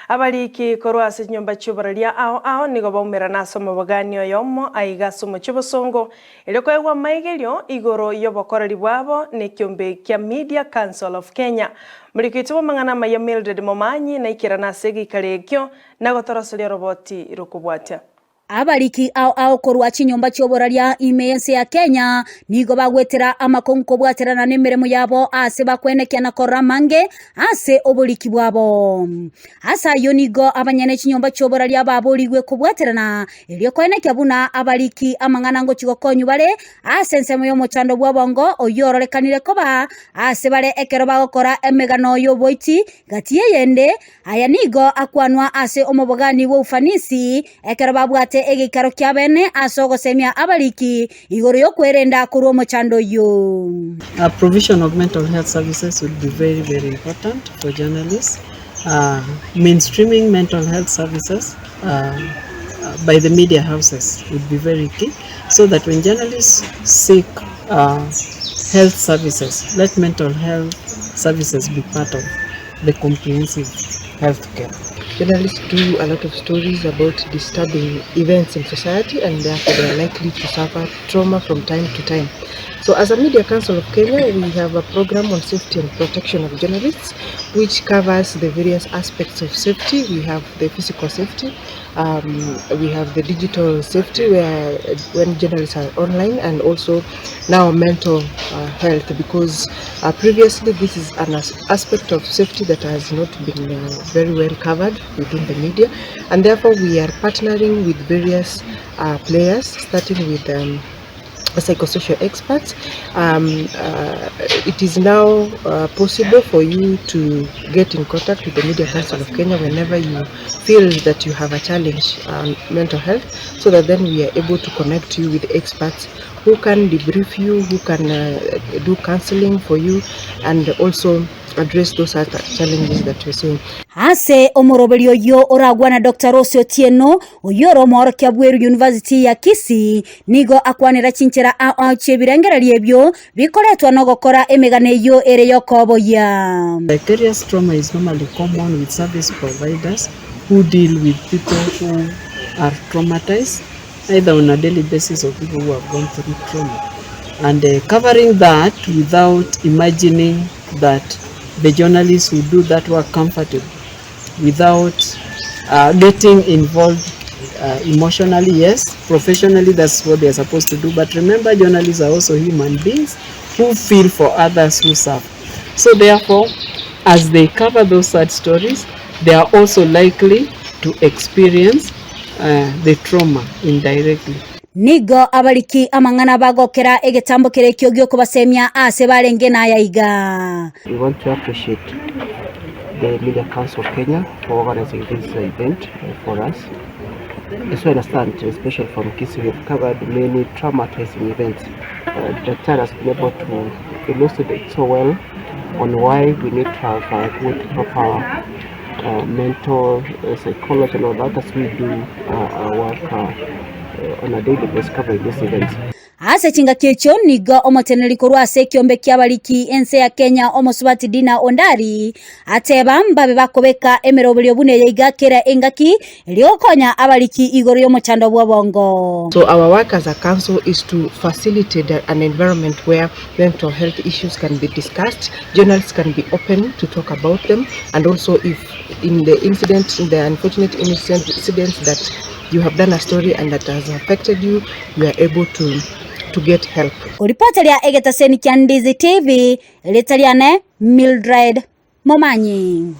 Abariki korwa ase chinyomba chi'oboraria ao ao nigo baumerana ase omobogani oyomo aiga ase omochie bosongo, erio koegwa amaigerio igoro y'obokoreri bwabo nekiombe kia Media Council of Kenya. Moriki oito bw'amang'ana amaya Mildred Momanyi naikerana ase egeikaro ekio na gotoroseria oroboti rokobwatia. Abariki ao ao korwa chinyomba chi'oboraria ime y'ense ya Kenya nigo bagwetera amakong'u kobwaterana nemeremo yabo aase bakwenekia na korora amange ase oboriki bwabo. Ase ayio nigo abanyene chinyomba chi'oboraria baborigwe kobwaterana erio koenekia buna abariki amang'ana ngochia gokonywa bare ase ensemo y'omochando bw'obongo oyio ororekanire koba ase bare ekero bagokora emegano y'oboiti gati y'eyende Aya nigo akwanwa ase omobogani bw'oufanisi ekero babwate egeikaro kia bene ase ogosemia abariki igoro y'okwerenda korwa omochando oyio. A provision of mental health services would be very very important for journalists. Mainstreaming mental health services by the media houses would be very key so that when journalists seek health services, let mental health services be part of the comprehensive health care. Journalists do a lot of stories about disturbing events in society and therefore they are likely to suffer trauma from time to time. So as a Media Council of Kenya, we have a program on safety and protection of journalists, which covers the various aspects of safety. We have the physical safety, we have the digital safety where when journalists are online and also now mental health because previously this is an aspect of safety that has not been very well covered within the media and therefore we are partnering with various players starting with psychosocial experts. It is now possible for you to get in contact with the Media Council of Kenya whenever you feel that you have a challenge on mental health, so that then we are able to connect you with experts who can debrief you, who can do counseling for you, and also address those other challenges that you're seeing. Ase omoroberio oyio oragwana Doctor Rose Otieno, oyio ore omoorokia bw'Eru University ya Kisii, nigo akwanera chinchera ao ao chi'ebirengererio ebio bikoretwa nogokora emegano eyio ere y'okoboyia. Vicarious trauma is normally common with service providers who deal with people who are traumatized either on a daily basis or people who have gone through trauma and covering that without imagining that the journalists who do that work comfortably without uh, getting involved uh, emotionally, yes, professionally, that's what they're supposed to do. But remember, journalists are also human beings who feel for others who suffer. So therefore, as they cover those sad stories, they are also likely to experience uh, the trauma indirectly. Nigo abariki amang'ana bagokera egetambo keria ekio gi'okobasemia aase barenge naya iga. We want to appreciate the Media Council of Kenya for organizing this event for us. As we understand, especially from Kisii, we have covered many traumatizing events. Dr. has been able to elucidate so well on why we need to have a good, proper mental psychology and all that as we do our work on a daily basis covering these events. Ase chingaki echio nigo omoteneneri korwa ase ekiombe ki'abariki ense ya Kenya omosubati Dina Ondari ateba mbabe bakobeka emeroberio buna eye iga kera engaki erio gokonya abariki igoro y'omochando bw'obongo. So our work as a council is to facilitate an environment where mental health issues can be discussed, journalists can be open to talk about them, and also if in the incident, in the unfortunate incident that you have done a story and that has affected you, you are able to to get help. Koripoteria egetaseni kia Ndizi TV, erieta riane Mildred Momanyi.